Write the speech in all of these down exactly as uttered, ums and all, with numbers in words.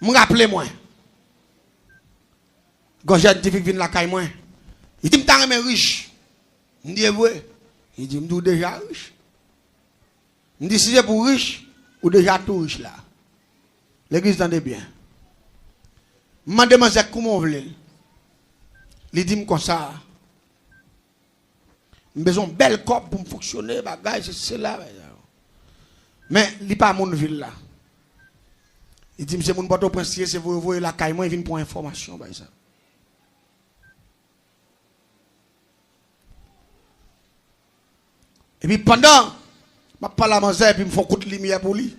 M raple mwen. Gon jèn tifi k vin lakay mwen. Li di m ta renmen rich. M di e vre. Li di m di w deja rich. M di si se pou rich, ou deja tou rich la. Legliz tande byen. M mande manzè kouman w vle l. Li di m konsa. M bezwen yon bèl kòb pou m fonksyone, bagay, se sela, bagay sa yo. Men, li pa moun vil la. Li di m se moun Pòtoprens li ye, se voye voye lakay mwen, vin pran enfòmasyon, bagay sa. Epi pandan m ap pale a manzè, epi m fè yon kout limyè pou li.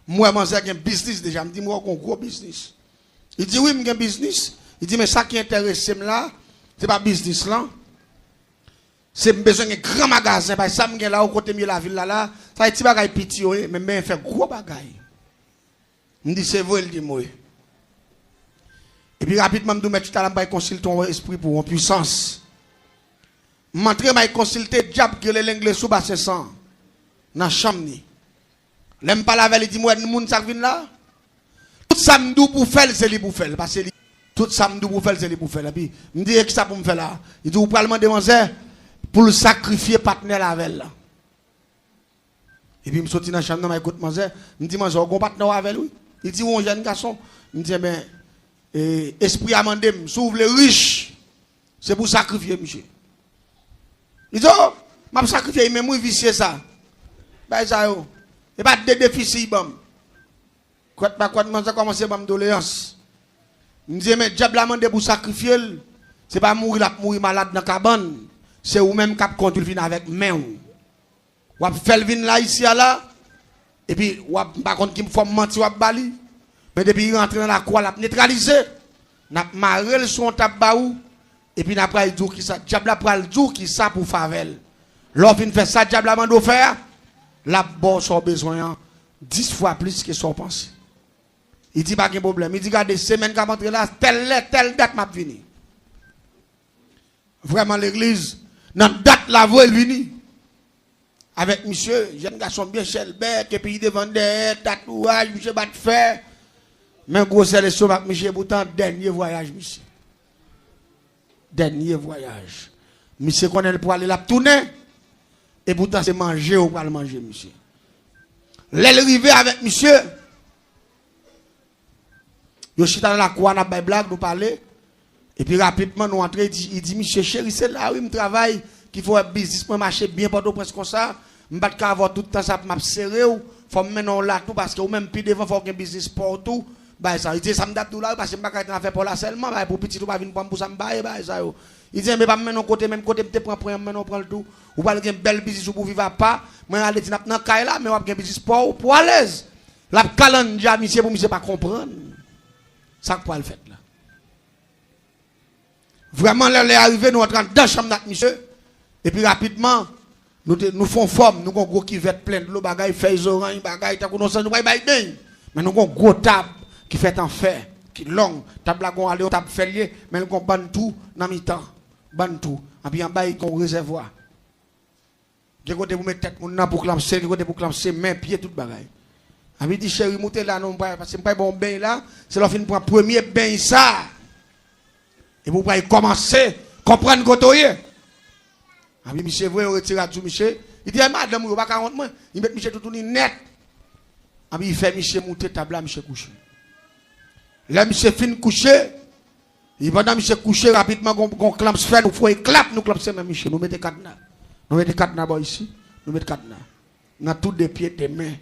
M wè manzè gen biznis deja. M di m wè w gen yon gwo biznis. Li di wi, m gen biznis. Li di men sa ki enterese m la, se pa biznis lan. Se m bezwen gen gran magazen, paske sa m gen la, o kote m ye lavil la la, sa se ti bagay piti yo ye, men m bezwen fè gwo bagay. M di se vre, l di m wi. Epi rapidman m di w mèt chita la, m pral konsilte yon espri pou yon pwisans. M antre, m al konsilte dyab ki rele Lenglesou Basen San nan chanm ni. Lè m pale avè l, li di m wè moun sa k vin la. Tout sa m di w pou fè l, se li pou fè l. Paske li, tout sa m di w pou fè l, se li pou fè l. Epi m di e kisa pou m fè la? Li di ou pral mande manzè pou l sakrifye patnè l avè l la. Epi m soti nan chanm nan, m al kot manzè. M di manzè, ou gon patnè w avè l wi. Li di ou yon jèn gason. M di enben, e, espri a mande m si w vle rich, se pou w sakrifye misye. Li di o, m ap sakrifye li menm wi, visye sa. Bay sa yo. E pa de defisi li ban m. Kwèt pa kwèt, manzè kòmanse ban m doleyans. M di enben dyab la mande pou w sakrifye l. Se pa mouri l ap mouri malad nan kabann. Se ou menm k ap kondwi l vin avèk men w. W ap fè l vin la isi a la, epi w ap, m pa konn ki fòm manti w ap ba li, men depi li rantre nan lakou a, l ap netralize. N ap mare l sou yon tab ba ou, epi n ap pral di w kisa, dyab la pral di w kisa pou w fè avè l. Lè w fin fè sa dyab la mande w fè a, l ap ba w sa w bezwen an dis fwa plis ke sa w panse. Li di pa gen pwoblèm. Li di gade, semèn k ap antre la, tèl lè, tèl dat m ap vini. Vrèman legliz, nan dat la vre l vini. Avèk misye, jèn gason byen chèlbè, kepi devan dèyè, tatouaj, misye bat fè. Men gwosè lestomak misye, poutan dènye vwayaj misye. Dènye vwayaj. Misye konnen l pwale, l ap tounen. E poutan se manje ou pral manje misye. Lè l rive avèk misye, yo chita nan lakou a, n ap bay blag, nou pale. Epi rapidman, nou antre, li di, li di, misye, cheri, se la wi m travay, ki fè w wè biznis mwen mache byen Pòtoprens konsa. M pa t ka avè w tout tan sa pou m ap sere w. Fò m mennen w la tou, paske ou menm pi devan, fò w gen biznis pa w tou. Bagay sa yo. Li di, e sa m t ap di w la wi, paske m pa ka ret nan afè pa w la sèlman, bagay pou pitit ou pa vin pran m pou sa m pa ye, bagay sa yo. Li di, enben pa m mennen w kote, menm kote m te pran pran an, m mennen w pran l tou. Ou pral gen bèl biznis ou pou viv apa. Mwen ale di n ap nan kay la, men w ap gen biznis pa w, pou w alèz. L ap kalandja misye pou misye pa konprann sa k pral fèt la. Vrèman, lè lè a rive, nou antre anndan chanm nan ak misye. Epi rapidman, nou te, nou fè yon fòm, nou gon gwo kivèt plen dlo, bagay, fèy zoranj, bagay, tankou nou san, nou pral bay beny. Men nou gon gwo tab ki fèt an fè, ki long. Tab la gon ale yon tab fè l ye, men l gon bann twou nan mitan. Bann twou. Anpi anba, li gon rezèvwa. Gen kote pou met tèt moun nan, pou klanpse, gen kote pou klanpse, men, pye, tout bagay. Anpi di, cheri, moute la non, m pral, paske m pral ba w beny la, se lè w fin pran premye beny sa, epi w pral kòmanse konprann kote w ye. Anpi misye voye yo retire adyou misye, li di, ay madanm ou yo pa ka wont mwen, li met misye toutouni nèt. Anpi li fè misye moute tab la, misye kouche. Lè misye fin kouche, e pandan misye kouche rapidman, gon, gon klanps fè, nou foye klap, nou klanpse men misye, nou mete kadna. Nou mete kadna bò isi, nou mete kadna. Nan tou de pye, de men.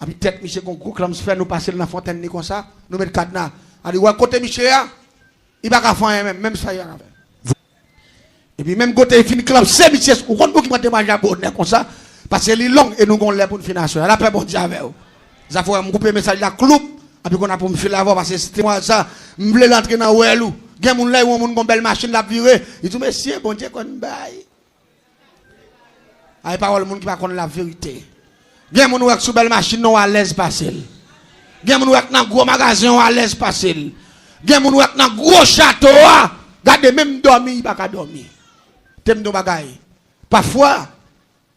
Anpi tèt misye gon gwo klanps fè, nou pase l nan fontèn li konsa, nou mete kadna. A di, wè kote misye a, li pa ka fè anyen menm, menm sa li pa ka fè. Epi menm kote li fin klanpse misye, ou konn pou ki mwen temwayaj la bonè konsa, paske li long e nou gon lè pou n fin aswè a. Lapè Bondye avè w. Zafè w wè m koupe mesaj la kloup, anpi konn apre m file avè w, paske se temwayaj sa, m vle l antre nan wèl ou. Gen moun lè yon moun gon bèl machin l ap vire, li di w mesye, Bondye konn bay. Ay pawòl moun ki pa konn laverite. Gen moun ou wè k sou bèl machin nan w alèz pase l. Gen moun ou wè k nan gwo magazen w alèz pase l. Gen moun ou wè k nan gwo chato a. Gade menm dòmi li pa ka dòmi. Te m di w bagay. Pafwa,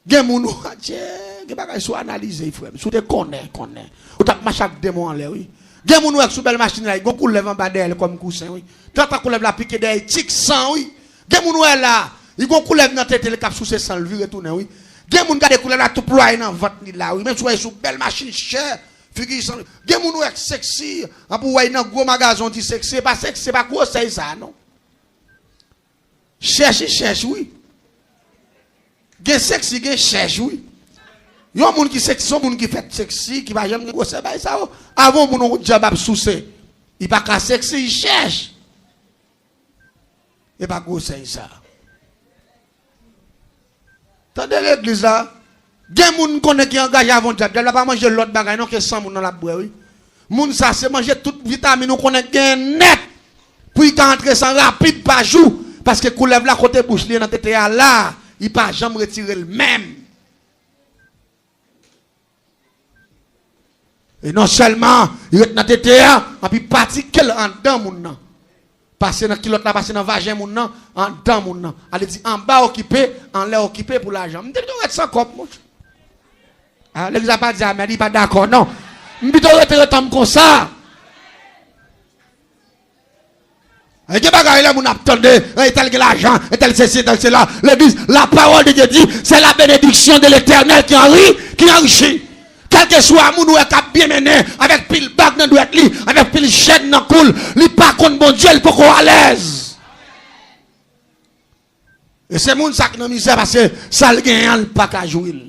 gen moun ou, adje, gen bagay si w analize frè m. Si w te konnen, konnen. Ou t ap mache ak demon anlè wi. Gen moun wè k sou bèl machin la, li gon koulèv anba dèyè l kòm kousen, wi. Tantan koulèv la pike dèyè, li tik san, wi. Gen moun wè la, li gon koulèv nan tete l k ap souse san l vire tounen, wi. Gen moun gade koulèv la tou plwaye nan vant li la, wi. Menm si w wè l sou bèl machin chè, figi san. Gen moun wè k seksi, anpi w wè l nan gwo magazen, w di seksi, se pa seksi, se pa gwosè sa, non. Chèch, li chèch, wi. Gen seksi, gen chèch, wi. Yon moun ki seksi, se yon moun ki fèt seksi, ki pa janm gen gwosè bay sa yo. Avan yon moun yon dyab ap souse, li pa ka seksi, li chèch. E pa gwosè sa. Tande legliz la. Gen moun konnen ki angaje avè yon dyab. Dyab la pa manje lòt bagay non ke san moun nan l ap bwè, wi. Moun sa se manje tout vitamin ou konnen k genyen nèt pou li ka antre san rapid pa jou. Paske koulèv la kote bouch li ye nan tete a la, li pa janm retire l menm. E non sèlman li ret nan tete a, anpi pati ke l anndan moun nan. Pase nan kilòt la, pase nan vajen moun nan, anndan moun nan. Ale di anba okipe, anlè okipe pou lajan. M te pito ret san kòb, monchè. A, legliz la pa di amèn, li pa dakò, non. M pito rete, rete m konsa. Gen bagay lè moun ap tande, entèl gen lajan, entèl sesi, entèl sela. Legliz, la parole de Dieu dit, c'est la bénédiction de l'Éternel qui enri-, qui enrichit. Kèlkeswa moun ou wè k ap byen mennen, avèk pil bag nan dwèt li, avèk pil chèn nan kou l, li pa konn Bondye, li poko alèz. E se moun sa k nan mizè, paske sa l genyen an, li pa ka jwi l.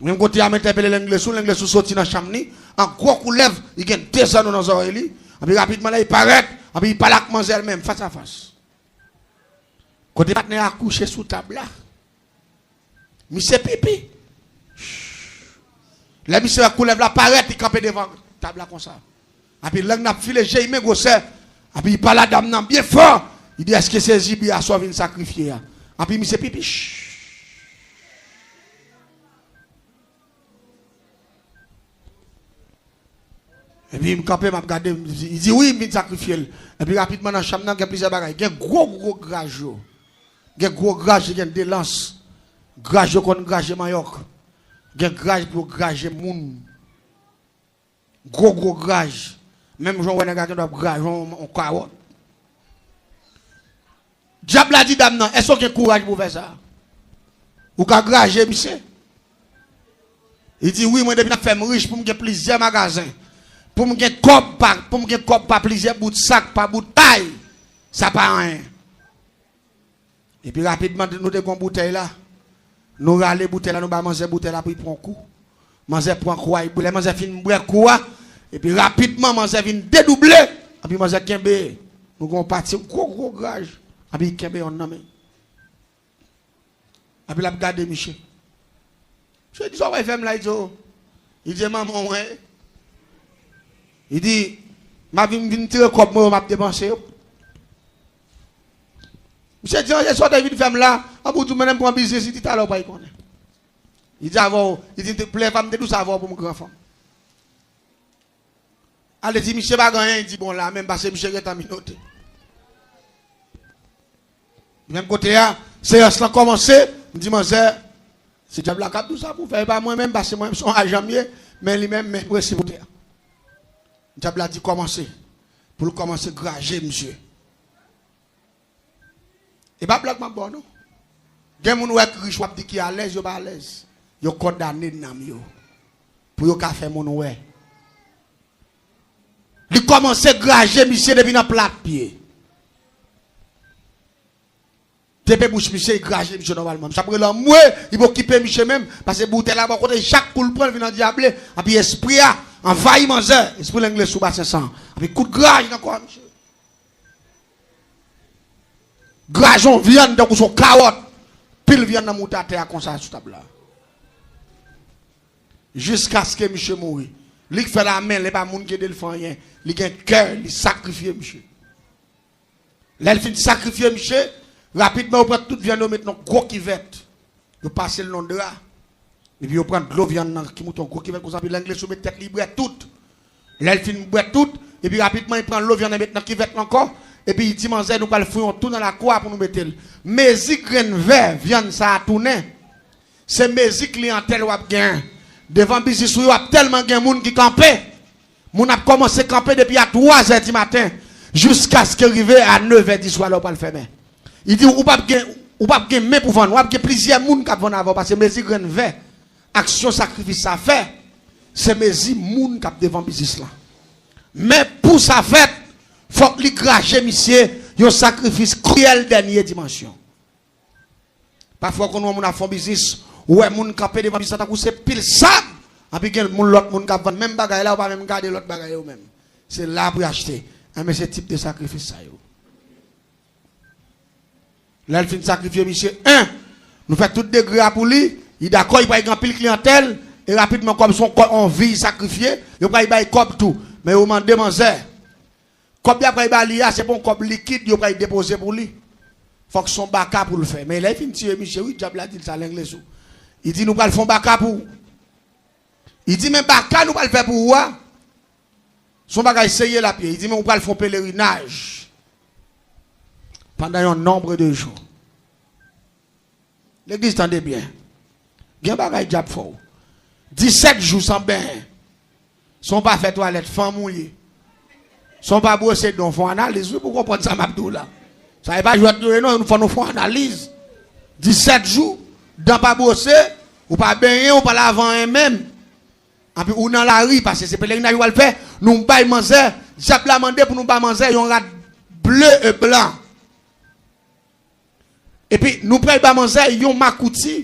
Menm kote a, m entèpele Lenglesou, Lenglesou soti nan chanm li, an gwo koulèv, li gen de zanno nan zòrèy li, anpi rapidman la, li parèt, anpi li pale ak manzè l menm, fas a fas. Kote patnè a kouche sou tab la, misye pipi. Lè misye wè koulèv la parèt, li kanpe devan tab la konsa. Anpi lang nan ap file, je li men gwosè. Anpi li pale a dam nan byen fò. Li di, èske se zibi a sa w vin sakrifye a? Anpi misye pipi. Ch. Epi m kanpe, m ap gade, m di, li di, wi, m vin sakrifye l. Epi rapidman, nan chanm nan, gen plizyè bagay. Gen gwo, gwo graj yo. Gen gwo graj, gen de lans. Graj yo konn graje manyòk. Gen graj pou yo graje moun. Gwo, gwo graj. Menm jan w wè nèg la gen dwa ap graje yon, yon kawòt. Dyab la di dam nan, èske w gen kouraj pou w fè sa? Ou ka graje misye? Li di, wi, mwen depi n ap fè m rich pou m gen plizyè magazen, pou m gen kòb pa, pou m gen kòb pa plizyè bout sak, pa bout pay, sa pa anyen. Epi rapidman, nou te gon boutèy la. Nou rale boutèy la, nou ba manzè boutèy la pou li pran kou. Manzè pran kou a, lè manzè fin bwè kou a, epi rapidman, manzè vin dedouble. Epi manzè kenbe, nou gon pati gwo, gwo graj. Epi li kenbe yonn nan men. Epi l ap gade misye. Misye di, sa w pral fè m la? Li di, o. Li di, e manman w ye? Li di, m ap vin, vin tire kòb mwen yo, m ap depanse yo. Misye di, e sa w te vin fè m la? Anpi w di w mennen m pran biznis, li di, talè w pral konnen. Li di, avè w, li di, plè pa m te di w sa avè w pou m gran fanm. Ale di misye pa gen anyen, li di bon la menm, paske misye gentan minote. Menm kote a, seyans lan kòmanse, m di manzè, se dyab la k ap di w sa pou w fè, e pa mwen menm, paske mwen menm se yon ajan m ye, men li menm, men prensip ou te a. Dyab la di kòmanse, pou l kòmanse graje misye. E pa blag m ap ba w non. Gen moun ou wè k rich, w ap di ki alèz, yo pa alèz. Yo kondane nanm yo. Pou yo ka fè moun wè. Li kòmanse graje misye depi nan plat pye. Depi bouch misye, li graje misye nòmalman. Misye ap rele anmwe, li pa okipe misye menm, paske boutèy la bò kote, chak kou l pran, l vin andyable. Epi espri a anvayi manzè, espri Lenglesou basen san. Epi kout graj nan kò a misye. Graje yon vyann tankou se yon kawòt. Pil vyann nan mouta atè a konsa sou tab la. Jiskaske misye mouri. Li k fè l a men l, e pa moun ki ede l fè anyen. Li gen kè, li sakrifye misye. Lè l fin sakrifye misye, rapidman yo pran tout vyann yo met nan gwo kivèt. Yo pase l nan dra. Epi yo pran dlo vyann nan ki moute yon gwo kivèt konsa, epi Lenglesou met tèt li bwè tout. Lè l fin bwè tout, epi rapidman li pran dlo vyann nan met nan kivèt la ankò, epi li di manzè, nou pral fouye yon twou nan lakou a pou nou mete l. Mezi grenn vè vyann sa a tounen, se mezi kliyantèl w ap genyen. Devan biznis ou yo ap tèlman gen moun ki kanpe. Moun ap kòmanse kanpe depi a twazè di maten jiskaske rive a nevè di swa lè w pral fèmen. Li di, ou p ap gen, ou p ap gen men pou vann, w ap gen plizyè moun k ap vann avè w, paske mezi grenn vè, aksyon sakrifis sa fè, se mezi moun k ap devan biznis lan. Men pou sa fèt, fòk li graje misye yon sakrifis kriyèl dènye dimansyon. Pafwa, w konn wè moun ap fè yon biznis, ou wè moun kanpe devan biznis la tankou se pil sab, anpi gen moun, lòt moun k ap vann menm bagay la, ou pa menm gade lòt bagay yo menm. Se la pou y achte. Enben, se tip de sakrifis sa yo. Lè l fin sakrifye misye, en, nou fè tout degre a pou li, li dakò, li pral gen anpil kliyantèl, e rapidman, kòm se yon kò, yon vi li sakrifye, yo pral bay kòb tou. Men yo mande manzè. Kòb y ap pral ba li a, se pa yon kòb likid yo pral depoze pou li. Fòk se yon baka pou l fè. Men lè l fin tiye misye, wi, dyab la di l sa, lenglesou. Li di, nou pral fè yon baka pou ou. Li di, men baka nou pral fè pou ou a, se yon bagay serye l ap ye. Li di, men ou pral fè yon pelerinaj pandan yon nonb de jou. Legliz, tande byen. Gen bagay dyab fè w. Disèt jou san benyen. San w pa fè twalèt, fanm ou ye. San w pa bwose dan w, fè yon analiz, wi, pou w konprann sa m ap di w la. Sa e pa jwèt nou ye non, nou fò nou fè yon analiz. Disèt jou, dan pa bwose, ou pa benyen, ou pa lave anyen menm. Anpi ou nan lari, paske se pelerinaj ou al fè, nou bay manzè, dyab la mande pou nou ba manzè yon rad ble e blan. Epi nou pral ba manzè yon makouti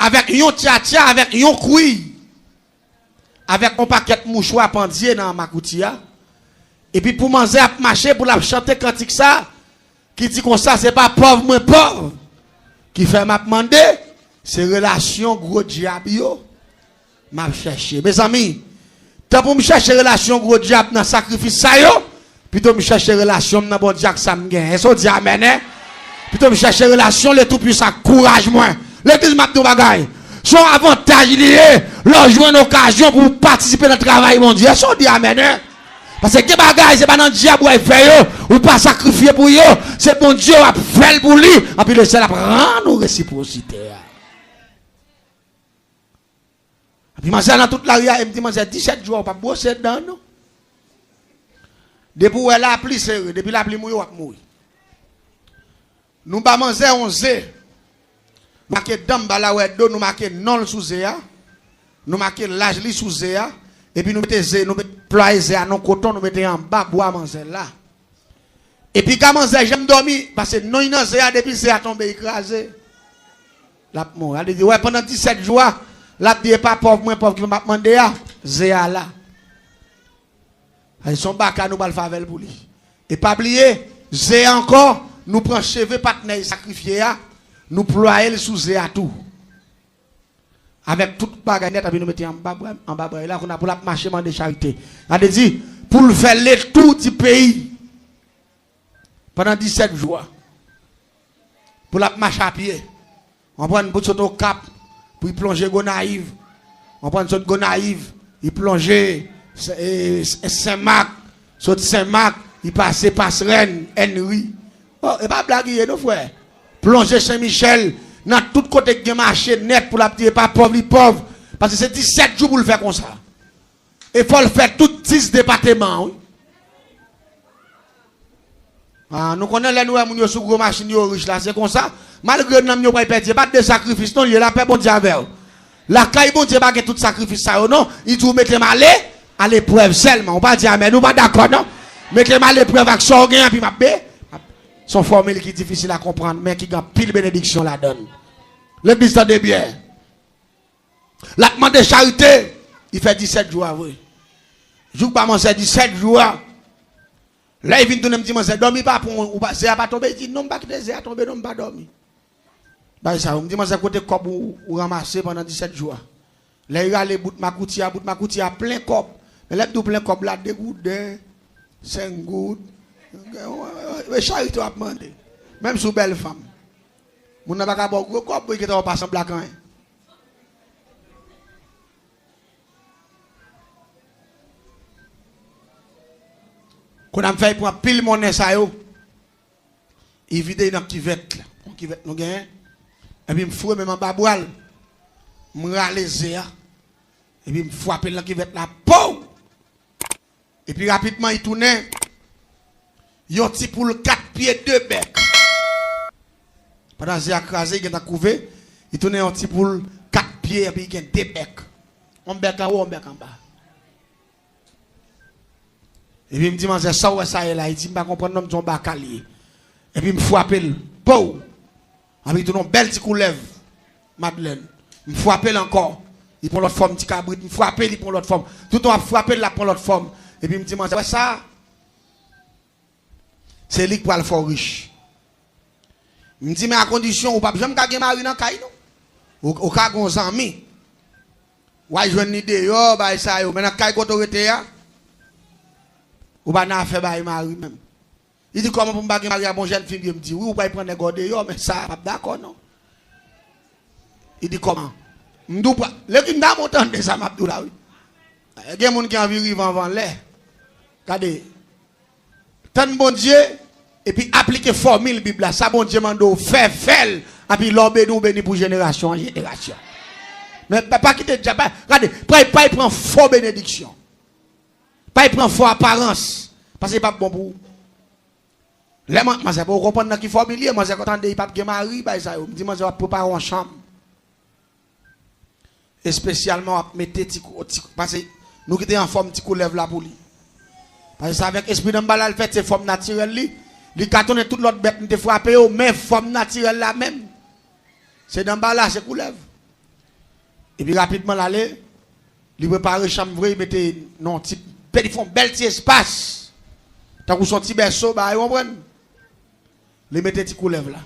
avèk yon tyatya, avèk yon kwi, avèk yon pakèt mouchwa pandye nan makouti a. Epi pou manzè ap mache, pou l ap chante kantik sa, ki di konsa, se pa pòv mwen pòv ki fè m ap mande, se relasyon gwo dyab yo m ap chèche. Mezanmi, tan pou m chèche relasyon gwo dyab nan sakrifis sa yo, pito m chèche relasyon m nan Bondye ak sa m gen. Èske w di amèn, en? Pito m chèche relasyon le tou pwisan ak kouraj mwen. Legliz, m ap di w bagay. Se yon avantaj li ye, lè w jwenn okazyon pou w patisipe nan travay Bondye. Èske w di amèn, en? Paske gen bagay, se pa nan dyab w al fè yo, ou pa sakrifye pou yo, se Bondye w ap fè l pou li, anpi lesyèl ap rann ou resipwosite a. Epi manzè nan tout lari a, e m di manzè, disèt jou a, ou p ap bwose dan, non. Depi w wè lapli sere, depi lapli mouye, w ap mouri. Nou ba manzè yon ze. Nou make dan m ba l a wè do, nou make non l sou ze a. Nou make laj li sou ze a. Epi nou mete ze, nou met, plwaye ze a nan koton, nou mete anba bwa manzè la. Epi ka manzè janm dòmi, paske non li nan ze a, depi ze a tonbe, li kraze. L ap mouri. Al di, wè, pandan disèt jou a, l ap di, e pa pòv mwen pòv ki fè m ap mande a, ze a la. Ay, se yon baka nou pral fè avè l pou li. E pa bliye, ze a ankò, nou pran cheve patnè l sakrifye a, nou plwaye l sou ze a tou. Avèk tout bagay nèt, epi nou mete anba bra, anba bra l la, kounye a pou l ap mache mande charite. Sa vle di, pou l fè letou di peyi pandan disèt jou a. Pou l ap mache a pye. Konprann, pou l sot Okap, pou l plonje Gonayiv. Konprann, sot Gonayiv, li plonje Sen, e, Sen, Senmak, sot Senmak, li pase Pasrèn, Ènri. Oh, e pa blag li ye non, frè. Plonje Sen Michèl, nan tout kote k gen mache nèt pou l ap di e pa pòv li pòv. Paske se disèt jou pou l fè konsa. E fò l fè tout dis depateman an, wi. Ah, nou konnen lè nou wè moun yo sou gwo machin yo rich la, se konsa. Malgre nanm yo pral pèdi, e pa de sakrifis non, li ye, lapè Bondye avè w. Lakay Bondye pa gen tout sakrifis sa yo non. Li di w mete m ale, aleprèv sèlman. Ou pa di amèn, ou pa dakò non. Mete m aleprèv ak sa w gen, epi m ap be. Se yon fòmil ki difisil a konprann, men ki gen anpil benediksyon ladan l. Legliz, tande byen. L ap mande charite, li fè disèt jou a vre. Jou k ba manzè disèt jou a, lè li vin tounen, m di manzè, dòmi pa pran w, ou pa, ze a pa tonbe? Li di, non, m pa kite ze a tonbe, non, m pa dòmi. Bay sa yo, m di manzè, kote kòb ou, ou ranmase pandan disèt jou a? Lè li rale bout makouti a, bout makouti a plen kòb. Men lè m di w plen kòb la, de gouden, senk goud. E charite w ap mande. Menm si w bèl fanm. Moun nan pa ka ba w gwo kòb, pou l gentan w pa sanble ak anyen. Kounye a m fè l pran pil monnen sa yo. Li vide nan kivèt la. Yon kivèt nou genyen. Epi m foure men m anba bra l. M rale ze a. Epi m frape l nan kivèt la, pow! Epi rapidman, li tounen yon ti poul kat pye, de bèk. Pandan ze a kraze, li gentan kouve, li tounen yon ti poul kat pye, epi li gen de bèk. Yon bèk anwo, yon bèk anba. Epi m di, "Manzè, sa w wè sa ye la?" Li di, "M pa konprann non," m di, "Yon baka l ye." Epi m frape l, pow! Epi li tounen yon bèl ti koulèv, Madlèn. M frape l ankò, li pran lòt fòm, ti kabrit. M frape, li pran lòt fòm. Toutan w ap frape l, l ap pran lòt fòm. Epi m di, "Manzè, wè sa? Se li k pral fè w rich." M di, "Men a kondisyon, ou p ap janm ka gen mari nan kay, non. Ou, ou ka gen yon zanmi. W al jwenn li deyò, bagay sa yo. Men nan kay kote w rete a, ou pa nan afè bay mari menm." Li di, "Kòman pou m pa gen mari a, bon jèn fi m ye?" M di, "Wi, ou pral pran nèg ou deyò, men sa a p ap dakò, non." Li di, "Kòman?" M di, "Ou pral," lè ki m ta monte tande sa m ap di w la, wi. Gen moun ki anvi rive anvan lè. Gade. Tann Bondye, epi aplike fòmil Bib la. Sa Bondye mande w fè, fè l. Epi lè w beni, w beni pou jenerasyon an jenerasyon. Men pa, pa kite dyab, pa, gade, pa, pa pran fo benediksyon. Pa pran fo aparans. Paske li p ap bon pou ou. Lè man-, manzè pa konprann nan ki fòmil li ye, manzè konn tande li p ap gen mari, bay sa yo. M di, "Manzè, w ap prepare yon chanm." Espesyalman, w ap mete ti kou-, ti, paske nou kite anfòm ti koulèv la pou li. Paske se avèk espri Danmbala l fèt, se fòm natirèl li. Li ka tounen tout lòt bèt m te frape yo, men fòm natirèl la menm, se Danmbala, se koulèv. Epi rapidman l ale, li prepare chanm vre, li mete nan yon ti, li fè yon bèl ti espas. Tankou se yon ti bèso, bagay, ou konprann? Li mete ti koulèv la.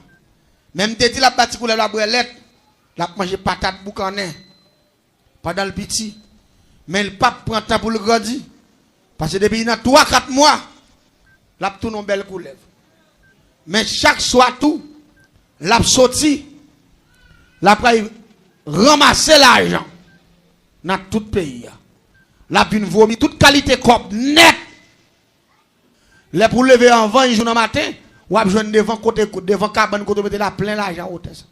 Men m te di l ap ba ti koulèv la bwè lèt, l ap manje patat boukannen pandan l piti. Men l p ap pran tan pou l grandi. Paske depi nan twa, kat mwa, l ap tounen yon bèl koulèv. Men chak swa tou, l ap soti, l ap pral ranmase lajan nan tout peyi a. L ap vin vomi tout kalite kòb nèt. Lè pou leve anvan yon jou nan maten, w ap jwenn devan kote, devan kabann kote w mete la plen lajan wotè sa.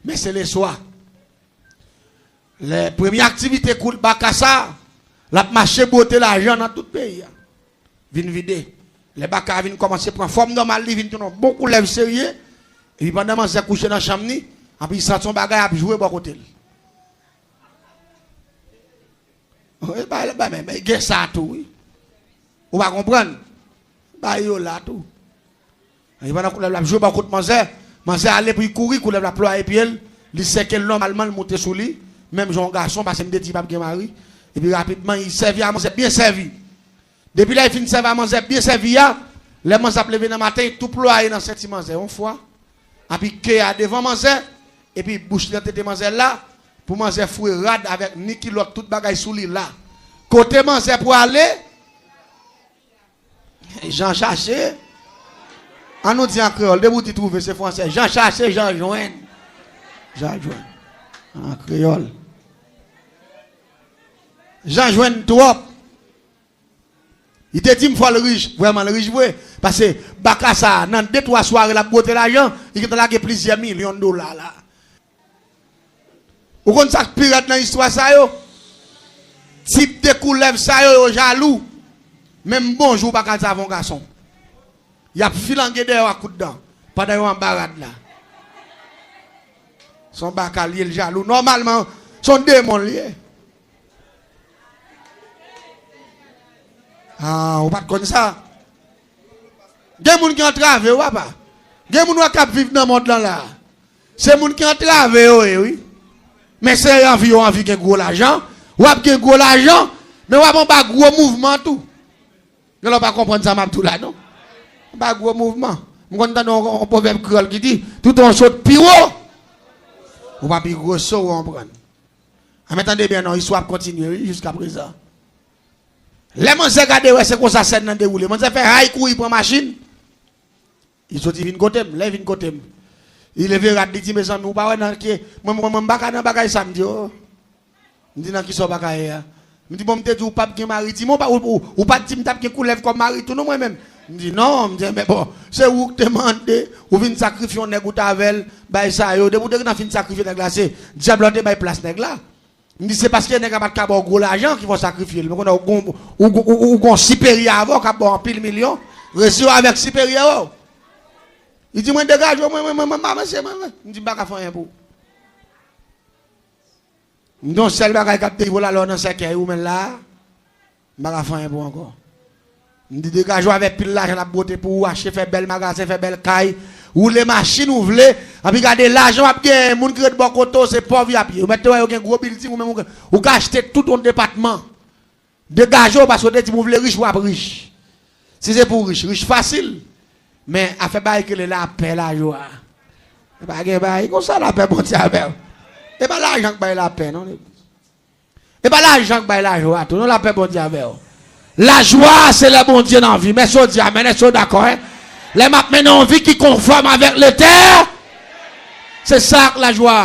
Men se leswa. Lè premye aktivite kou baka sa, l ap mache bwote lajan nan tout peyi a. Vin vide. Lè baka a vin kòmanse pran fòm nòmal li, vin tounen yon bon koulèv serye, epi pandan manzè kouche nan chanm ni, epi li santi yon bagay ap jwe bò kote l. Wi, ba, ba, men, men, gen sa tou, wi. Ou pa konprann? Ba yo la tou. Epi pandan koulèv la ap jwe bò kot manzè, manzè ale pou li kouri, koulèv la plwaye pye l, li sèke l nòmalman, l moute sou li, menm jan yon gason, paske m te di li p ap gen mari. Epi rapidman, li sèvi a manzè byen sèvi. Depi lè li fin sèvi a manzè byen sèvi a, lè manzè ap leve nan maten, li tou plwaye nan senti manzè yon fwa, epi ke a devan manzè, epi bouch li nan tete manzè la, pou manzè foure rad avèk ni kilòt, tout bagay sou li la. Kote manzè pwale? Jan chache. An nou di an kreyòl, depi w di twouve, se fransè. Jan chache, jan jwenn. Jan jwenn. An kreyòl. Jan jwenn twòp. Li te di m fò l rich. Vrèman, l rich vre. Paske baka sa a, nan de, twa sware, l ap bwote lajan, li gentan lage plizyè milyon dola la. Ou konn sa k pi rèd nan istwa sa yo? Tip de koulèv sa yo, yo jalou. Menm bonjou, ou pa ka di avè yon gason. Y ap filange dèyè w ak kout dan, pandan yo anba rad la. Se yon baka l ye, l jalou. Nòmalman, se yon demon l ye. Ah, ou pa t konn sa? Gen moun ki antrave yo, papa. Gen moun wè k ap viv nan mond lan la. Se moun ki antrave yo ye, wi. Men se anvi yo anvi gen gwo lajan. W ap gen gwo lajan, men w ap anba gwo mouvman tou. Gen lè w pa konprann sa m ap di w la, non. Anba gwo mouvman. M konn tande yon, yon pwovèb kreyòl ki di, "Toutan w sot pi wo, ou pa pi gwo so," w konprann. A, men tande byen non, istwa ap kontinye, wi, jiskaprezan. Lè manzè gade, wè se konsa sèn nan dewoule. Manzè fè hay kouri pran machin. Li soti vin kote m, lè li vin kote m, li leve rad, li di, "Mezanmi, ou pa wè nan ke, mwen, mwen, mwen, m pa ka nan bagay sa," m di, "Oh." M di, "Nan kisa w pa ka ye a?" M di, "Bon, m te di w p ap gen mari." Di m, "Ou pa, ou, ou, ou pa t di m t ap gen koulèv kòm mari tou non mwen menm?" M di, "Non," m di, "Men bon, se ou k te mande, ou vin sakrifye yon nèg ou t avè l, bay sa yo, depi w te gentan fin sakrifye nèg la, se dyab la w te bay plas nèg la." M di, se paske nèg la pa t ka ba w gwo lajan ki fè w sakrifye l. Men kounye a ou gon, ou, ou, ou, ou gon siperyè avè w k ap ba w anpil milyon, resi w avèk siperyè w. Li di, mwen degaje w, mwen, mwen, mwen, mwen pa mesye, mwen, mwen. M di, m pa ka fè anyen pou ou. M di, yon sèl bagay k ap derive w la, lè w nan sèkèy ou menm la, m pa ka fè anyen pou ou ankò. M di, degaje w avèk pil lajan n ap bwote pou ou, achte, fè bèl magazen, fè bèl kay, woule machin ou vle, anpi gade lajan w ap genyen, moun ki ret bò kote w, se pòv y ap ye. Ou mèt te wè yo gen gwo bilding, ou menm ou gen, ou ka achte tout yon depatman. Degaje w, paske w te di m ou vle rich, w ap rich. Si se pou rich, rich fasil. Men afè bagay ki rele lapè, lajwa. E pa gen bagay konsa, lapè Bondye avè w. E pa lajan k bay lapè, non. E pa lajan k bay lajwa tou, non, lapè Bondye avè w. Lajwa, se lè Bondye nan vi. Mèsi w di amèn, èske w dakò, en? Lè m ap mennen yon vi ki konfòm avèk Letè, se sa k lajwa.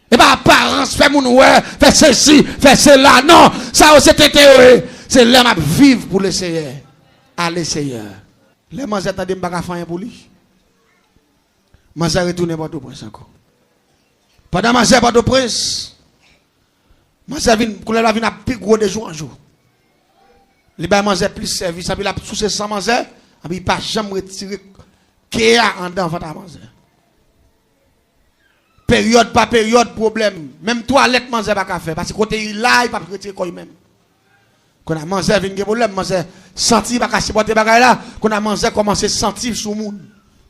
E pa aparans, fè moun wè, fè sesi, fè sela. Non, sa yo se tenten yo ye. Se lè m ap viv pou Leseyè. Ale Seyè. Lè manzè tande m pa ka fè anyen pou li, manzè retounen Pòtoprens ankò. Pandan manzè Pòtoprens, manzè vin, koulèv la vin ap pi gwo de jou an jou. Li bay manzè plis sèvis, anpi l ap souse san manzè, anpi li pa janm retire ke a anndan vant a manzè. Peryòd pa peryòd, pwoblèm. Menm twalèt manzè pa ka fè, paske kote li la, li p ap retire kò li menm. Kounye a manzè vin gen pwoblèm, manzè santi li pa ka sipòte bagay la, kounye a manzè kòmanse santi sou moun.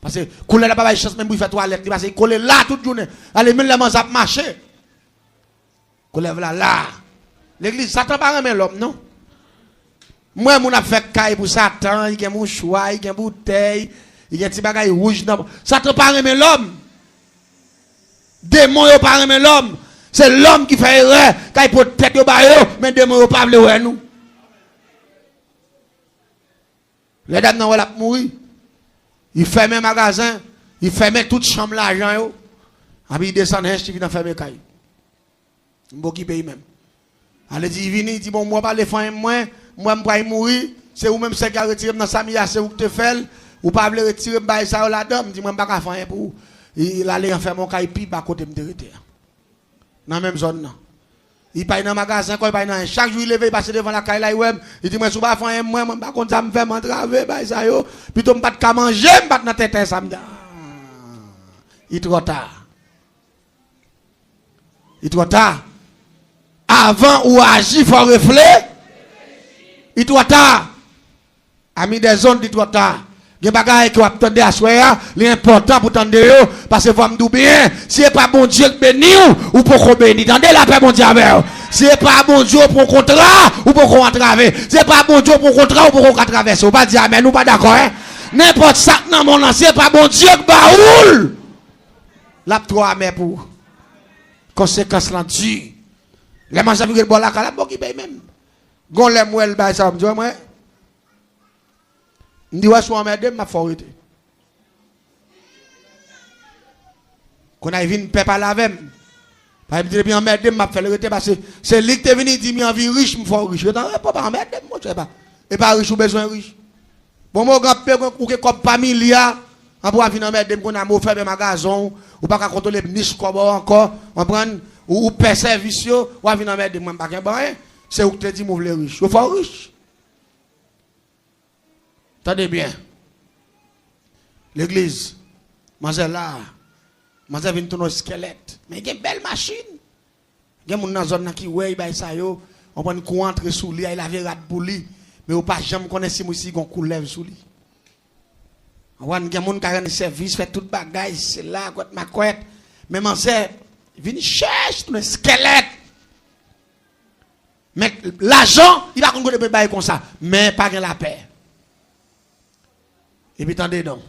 Paske koulèv la pa bay chans menm pou li fè twalèt li, paske li kole la tout jounen. Ale, menm lè manzè ap mache, koulèv la la. Legliz, Satan pa renmen lòm, non. M wè moun ap fè kay pou Satan, li gen mouchwa, li gen boutèy, li gen ti bagay wouj nan. Satan pa renmen lòm. Demon yo pa renmen lòm. Se lòm ki fè erè, kay pot tèt yo ba yo, men demon yo pa vle wè nou. Lè dam nan wè l ap mouri, li fèmen magazen, li fèmen tout chanm lajan yo, anpi li desann hench, li vin anfèmen kay. M pa okipe li menm. Ale di, li vini, li di, bon, mwen pa vle fanmi mwen, mwen m pral mouri, se ou menm sèk ki al retire m nan sa m ye a, se ou ki te fè l, ou pa vle retire m bagay sa yo ladan, m di, mwen m pa ka fè anyen pou ou. Li, li ale anfèmen yon kay pi ba kote m te rete a. Nan menm zòn nan. Li pa al nan magazen ankò, li pa al nan anyen. Chak jou li leve, li pase devan lakay la, li wè m, li di mwen, si w pa fè anyen mwen, mwen m pa konn sa m fè, m antrave bagay sa yo. Pito m pa t ka manje, m pa t nan tenten sa m di, ah, li twò ta. Li twò ta. Avan ou aji, fò w refle-, li twò ta. Ami des ondes, li twò ta. Gen bagay ke w ap tande aswè a, li enpòtan pou tande yo, paske fò m di w byen, si se pa Bondye k beni w, ou poko beni. Tande, lapè Bondye avè w. Si se pa Bondye w pran kontra, ou poko antrave. Si se pa Bondye w pran kontra, ou poko ka travèse. Ou pa di amèn, ou pa dakò, en? Nenpòt sa k nan mond lan, si se pa Bondye k ba ou l, l ap twò amè pou ou. Konsekans lan di. Lè manzè vin ret bò lakay la, m pa okipe l menm. Gon lè m wè l bay sa, m di, wè mwen. M di, wè, si w anmède m, m ap fè w rete. Kounye a, li vin pè pale avè m. Paske m di, depi anmède m, m ap fè l rete, paske se li ki te vini di m li anvi rich, m fè w rich. Rete an repo, pa anmède m, monchè, pa. E pa rich ou bezwen rich. Bon, m o gran pè, ou gen kòb pa milya, anpi w ap vin anmède m, kounye a, m o fèmen magazen w, ou pa ka kontwole nich kòb ou ankò, konprann? Ou, ou pè sèvis yo, w ap vin anmède m, mwen m pa gen anyen. Se ou ki te di m ou vle rich. Yo fè w rich. Tande byen. Legliz, manzè la, manzè vin tounen yon eskèlèt. Men gen bèl machin. Gen moun nan zòn nan ki wè bagay sa yo, konprann, kou antre sou li, al lave rad pou li. Men yo pa janm konnen si moun si gon koulèv sou li. Konprann, gen moun ka rann sèvis, fè tout bagay, se la, kwèt makwèt. Men manzè vin chèch tounen eskèlèt. Men lajan, li pa konn kote pou l bay konsa, men pa gen lapè. Epi tande non.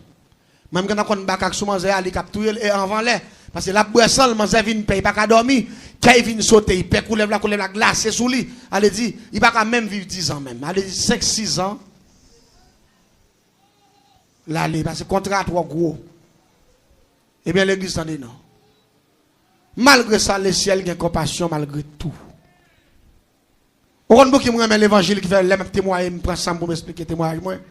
Mwen m gentan konn bakak sou manzè a, li k ap touye l, e anvan lè. Paske l ap bwè san l, manzè vin pè, li pa ka dòmi. Kè l vin sote, li pè koulèv la, koulèv la glase sou li. Ale di, li pa ka menm viv dizan menm. Ale di senk, sizan. L ale, paske kontra a twò gwo. Ebyen, legliz, tande non. Malgre sa, lesyèl gen konpasyon malgre tou. Ou konn pouki m renmen levanjil ki fè lè m ap temwaye, m pran san m pou m esplike temwayaj mwen?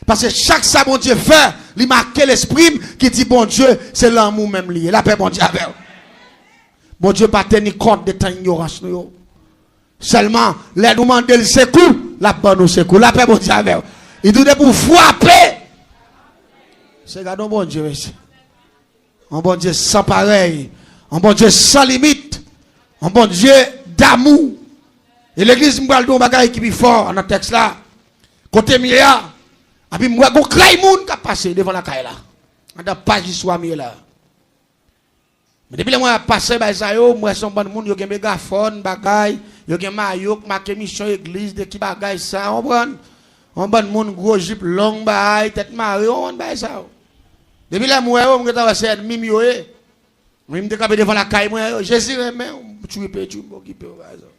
Paske chak sa Bondye fè, li make lespri m ki di Bondye se lanmou menm li ye. Lapè Bondye avè w. Bondye pa teni kont de tan inyorans nou yo. Sèlman, lè nou mande l sekou, l ap ban nou sekou. Lapè Bondye avè w. Li di w depi w frape, se gade yon Bondye, mesye. Yon Bondye san parèy. Yon Bondye san limit. Yon Bondye damou. E legliz, m pral di w yon bagay ki pi fò nan tèks la. Kote m ye a, epi m wè gon kray moun k ap pase devan lakay la. Anndan paj istwa m ye la. Men depi lè m wè y ap pase bay sa yo, m wè se yon bann moun, yo gen megafòn, bagay, yo gen mayo k make misyon egliz, de ki bagay sa, w konprann? Yon bann moun, gwo jip long, bay, tèt mare, w konprann bagay sa yo. Depi lè m wè yo, m gentan wè se ènmi m yo ye. Wi, m te kanpe devan lakay mwen, yo, Jezi renmen w, m tchwipe tchwi, m okipe w, bagay sa.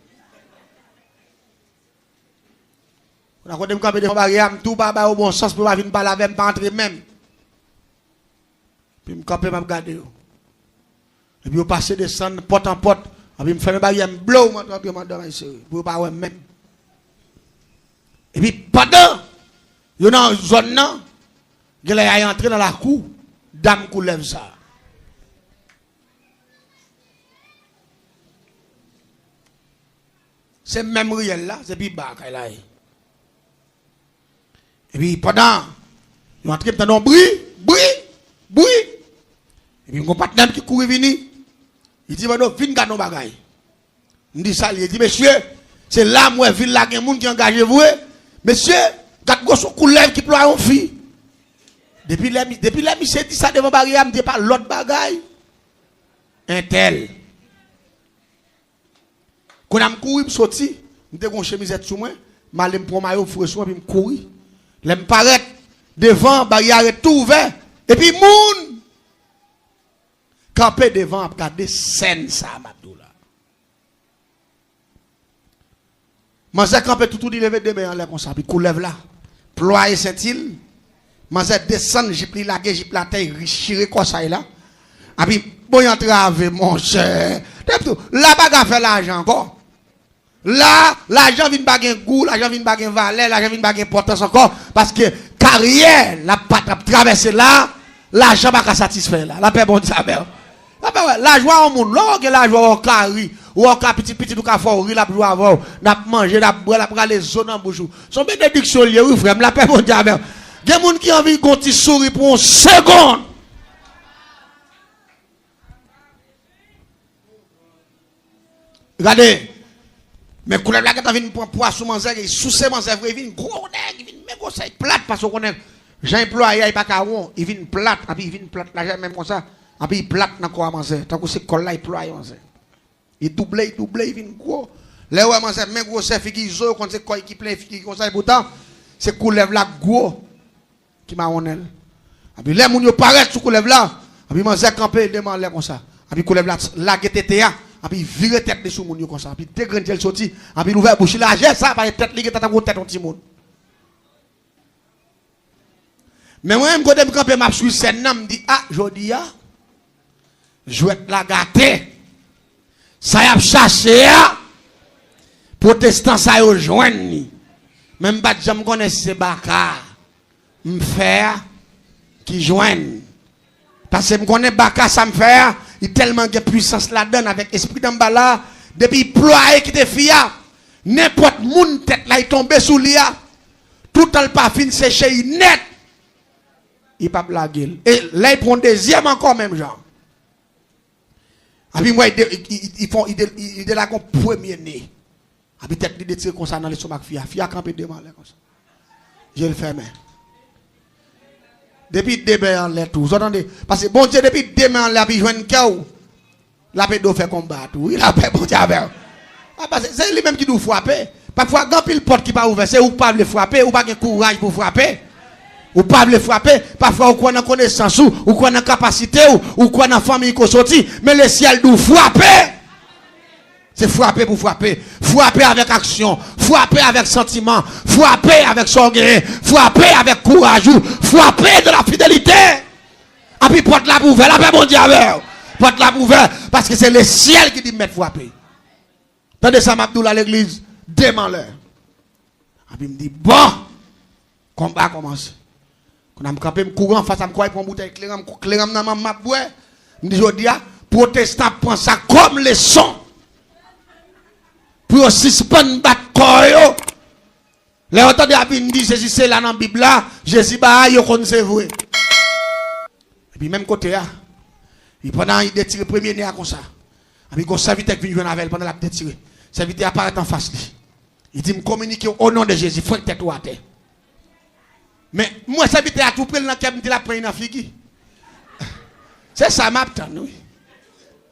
Kounye a kote m kanpe devan baryè a, m tou pa ba yo bon sans pou yo pa vin pale avè m, pa antre menm. Epi m kanpe, m ap gade yo. Epi yo pase desann, pòt an pòt. Epi m fèmen baryè, m blow, m antre, antre, m antre, m sere, pou yo pa wè m menm. Epi pandan yo nan zòn nan, genlè y a antre nan lakou dam koulèv sa a. Se menm riyèl la, se pi ba kay la ye. Epi pandan yo antre, m tande yon bri, bri, bri. Epi m gon patnè m ki kouri vini. Li di, "Mano, vin gade yon bagay." M di, "Sa l ye?" Li di, "Mesye, se la m wè vil la gen moun ki angaje vre. Mesye, gad gwo sou koulèv ki plwaye yon fi." Depi lè, depi lè misye di sa devan baryè a, m di pa lòt bagay. Entèl. Kounye a m kouri, m soti, m te gon chemizèt sou mwen, m ale m pran mayo, m foure sou mwen, epi m kouri. Lè m parèt devan, baryè a ret tou ouvè, epi moun kanpe devan ap gade sèn sa a m ap di w la. Manzè kanpe toutouni, leve de men anlè konsa, epi koulèv la plwaye senti l. Manzè desann jip li, lage jip la atè, li chire kòsay la. Epi, bon, y antrave, monchè. Depi tou, la pa ka fè lajan ankò. La, lajan vin pa gen gou, lajan vin pa gen valè, lajan vin pa gen enpòtans ankò, paske karyè l ap, ap travèse la, lajan pa ka satisfè la. Lapè Bondye avè w. Lapè, wè, lajwa yon moun, lè w gen lajwa, w ka ri, w ka pitit, pitit ou ka fè w ri, l ap jwe avè w, n ap manje, n ap bwè, l ap rale zo nan bouch ou. Se yon benediksyon l ye, wi, frè m, lapè Bondye avè w. Gen moun ki anvi gon ti souri pou yon segonn. Gade, men koulèv la gentan vin pran pwa sou manzè, li souse manzè vre, li vin gwo nèg, li vin men gwosè, li plat, paske w konnen jan li plwaye a, li pa ka won, li vin plat, epi li vin plat la, menm konsa, epi li plat nan kò a manzè, tankou se kò l la, li plwaye manzè. Li double, li double, li vin gwo. Lè w wè manzè men gwosè, figi zo, yo konn se kò l ki plen, figi konsa, epoutan, se koulèv la gwo ki mawonnen l. Epi lè moun yo parèt sou koulèv la, epi manzè kanpe de men anlè konsa. Epi koulèv la lage tete a, epi vire tèt li sou moun yo konsa. Epi de grenn je l soti, epi l ouvè bouch li lajè sa, paske tèt li gentan tankou tèt yon timoun. Men mwen menm kote m kanpe, m ap swiv sèn nan, m di, a, jodi a, jwèt la gate. Sa y ap chache a, pwotestan sa yo jwenn li. Men m pa t janm konnen si se baka m fè a ki jwenn. Paske m konnen baka sa m fè a, li tèlman gen pwisans ladan l avèk espri danmbala a, depi l plwaye kite fi a, nenpòt moun tèt la, li tonbe sou li a, toutan l pa fin seche li nèt, li p ap lage l. E lè l pran yon dezyèm ankò, menm jan. Epi m wè li de-, li, li, li fè, li de-, li, li delage yon premye ne. Epi tèt li detire konsa nan lestomak fi a. Fi a kanpe de men anlè konsa. Je l fèmen. Depi de men anlè tou. Zò tande. Paske Bondye depi de men anlè epi jwenn kè w, l ap ede w fè konba tou. Wi, lapè Bondye avè w. A, paske se li menm ki di w frape. Pafwa, gen anpil pòt ki pa ouvè. Se ou k pa vle frape, ou pa gen kouraj pou frape. Ou pa vle frape, pafwa ou kwè nan konesans ou, ou kwè nan kapasite w, ou kwè nan fanmi ke w soti, men lesyèl di w frape! Se frape pou frape. Frape avèk aksyon, frape avèk santiman, frape avèk sa w genyen, frape avèk kouraj ou, frape de la fidelite! Epi pòt la ap ouvè, lapè Bondye avè w! Pòt la ap ouvè, paske se lesyèl ki di m mèt frape. Tande sa m ap di w la, legliz, de men anlè. Epi m di, bon, konba a kòmanse. Kounye a m kanpe, m kouri anfas, m kouri pran boutèy kleren, m, kleren m nan men m, m ap bwè. M di, jodi a, Pwotestan ap pran sa kòm leson pou yo sispann bat kò yo. Lè yo tande y ap vin di Jezi se la nan Bib la, Jezi bay, yo konn se vre. Epi menm kote a, li pandan li detire premye nen a konsa. Epi gon sèvitè k vin jwenn avè l pandan l ap detire. Sèvitè a parèt anfas li. Li di, "M kominike w o non de Jezi, fwenk tèt ou atè." Men, m wè sèvitè a tou pre l nan kè m, m di l ap pran li nan figi. Se sa m ap tann, wi.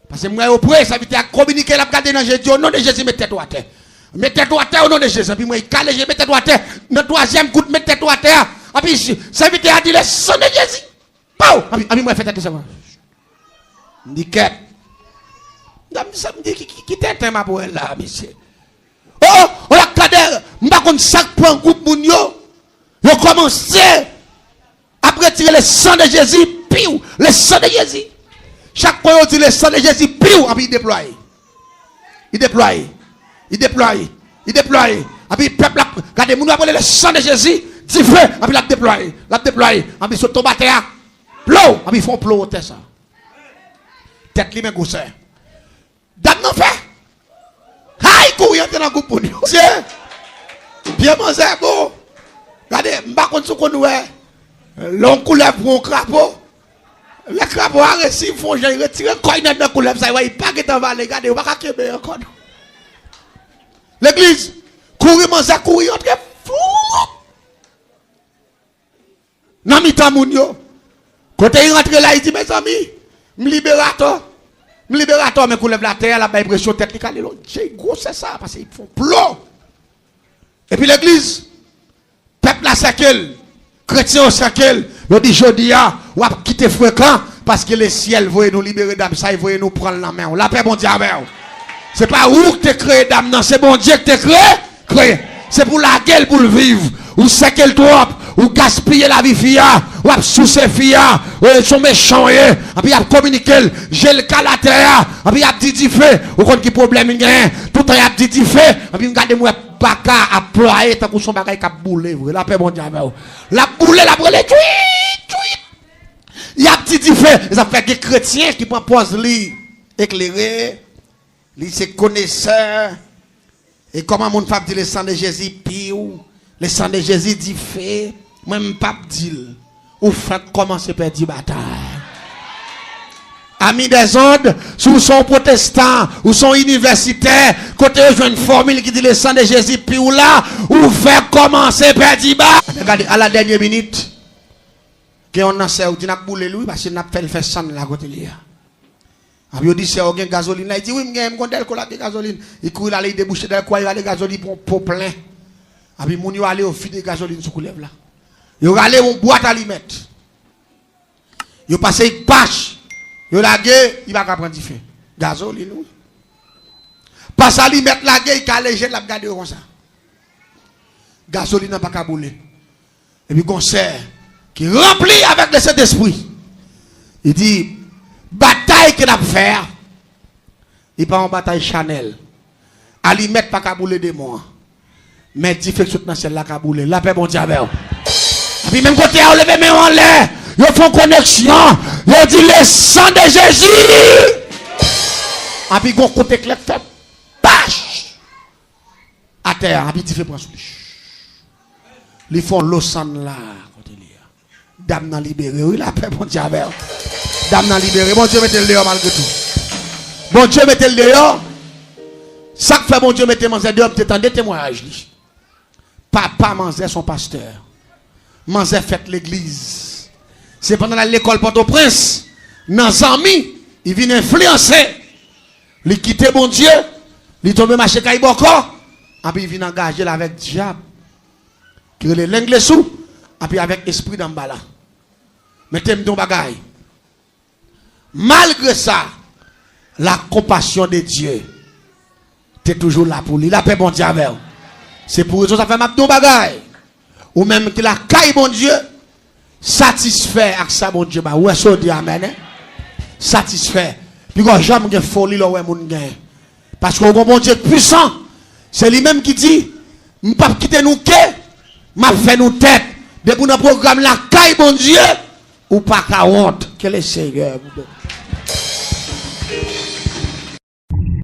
Paske m wè yo pre, sèvitè a kominike, l ap gade nan je, di, "O non de Jezi, met tèt ou atè. Met tèt ou atè, o non de Jezi." Epi m wè, li kale je, "Met tèt ou atè." Nan twazyèm kout, "Met tèt ou atè a." Epi sèvitè a di, "Le sang de Jésus." Pow! Epi, epi m wè fè tèt li sa. M di, "Kèt." M di, "Sa m di, ki, ki, ki tenten m ap wè la, mesye?" Oh, oh, la kadè, m pa konn sa k pran gwoup moun yo. Yo kòmanse ap retire le sang de Jésus, piw, le sang de Jésus. Chak fwa yo di le sang de Jésus, piw, epi li deplwaye. Li deplwaye. Li deplwaye. Li deplwaye. Epi pèp la, gade, moun yo ap rele le sang de Jésus, dife, epi l ap deplwaye. L ap deplwaye. Epi sot tonbe atè a. Plow! Epi fè yon plow atè sa. Tèt li men gwosè. Dam nan fè. Hay, kouri antre nan gwoup moun yo. Mesye, pye manzè bon. Gade, m pa konn si w konn wè. Lè yon koulèv pran yon krapo. Lè krapo a resi fè yon jan, li retire kò li nan, nan koulèv sa, li wè li pa gentan vale. Gade, yo pa ka kenbe ankò non. Legliz, kouri manzè, kouri antre. Fou! Nan mitan moun yo. Kote li rantre la, li di, "Mezanmi, m liberatò. M liberatò," men koulèv la atè a, l ap bay presyon tèt li, kale lòt je, gwosè sa, paske li fè yon plow. Epi legliz, pèp la sèke l, kretyen yo sèke l, yo di, "Jodi a, w ap kite frekan, paske lesyèl voye nou libere dam sa, li voye nou pran l nan men w. Lapè Bondye avè w." Se pa ou ki te kreye dam nan, se Bondye ki te kreye, kreye. Se pou lage l pou l viv. Ou sèke l twòp, ou gaspiye lavi fi a, w ap souse fi a, w se yon mechan w ye. Epi y ap kominike l, je l kale atè a, epi y ap di dife. Ou konn ki pwoblèm li genyen? Toutan y ap di dife, epi m gade m wè baka ap plwaye tankou se yon bagay k ap boule vre. Lapè Bondye avè w. L ap boule, l ap rele tchwip, tchwip. Y ap di dife. E sa fè gen kretyen ki pran pòz li eklere, li se konesè. E kòman moun p ap di le sang de Jésus piw, le sang de Jésus dife, mwen m p ap di l. Ou fèk kòmanse pèdi batay. Ami des ondes, si w se yon pwotestan, ou se yon inivèsitè, kote yo jwenn fòmil ki di le sang de Jésus piw la, ou fèk kòmanse pèdi ba. Gade, a la dènye minit, gen yon nan sè yo di n ap boule l wi, paske n ap fè l fè san l la kote li a. Epi yo di sè yo gen gazolin la, li di wi m gen, m gon dèlko la gen gazolin. Li kouri l ale, li debouche dèlko a, li rale gazolin pou yon po plen. Epi moun yo ale, yo vide gazolin sou koulèv la. Yo rale yon bwat alimèt. Yo pase yon pach. Yo lage, li pa ka pran dife. Gazolin wi. Pase alimèt lage, li kale je l, l ap gade yo konsa. Gazolin nan pa ka boule. Epi gon sè ki ranpli avèk le Sentespri. Li di, batay ke n ap fè a, li pa yon batay chanèl. Alimèt pa ka boule demon an. Men dife k sot nan syèl la ka boule. Lapè Bondye avè w. Epi menm kote a, yo leve men yo anlè. Yo fè yon koneksyon. Yo di, le sang de Jésus. Epi gon kout eklè k fè. Pach! Atè a, epi dife pran sou li. Li fè yon lo sann la, kote li a. Dam nan libere, wi, lapè Bondye avè w. Dam nan libere, Bondye mete l deyò malgre tou. Bondye mete l deyò. Sa k fè Bondye mete manzè deyò, m te tande temwayaj li. Papa manzè se yon pastè. Manzè fèt legliz. Se pandan l al lekòl Pòtoprens, nan zanmi, li vin enfliyanse. Li kite Bondye, li tonbe mache kay bòkò, epi li vin angaje l avèk dyab, ki rele Lenglesou, epi avèk espri Danmbala. Men te m di yon bagay. Malgre sa, la compassion de Dieu te toujou la pou li. Lapè Bondye avè w. Se pou rezon sa fè m ap di yon bagay. Ou menm ki lakay Bondye, satisfè ak sa Bondye ba ou. Ou wè sa w di amèn, en? Satisfè. Piga w janm gen foli lè w wè moun gen. Paske w gon Bondye k pwisan. Se li menm ki di, m p ap kite nou ke, m ap fè nou tèt. Depi w nan pwogram lakay Bondye, ou pa ka wont. Que le Seigneur vous bénisse.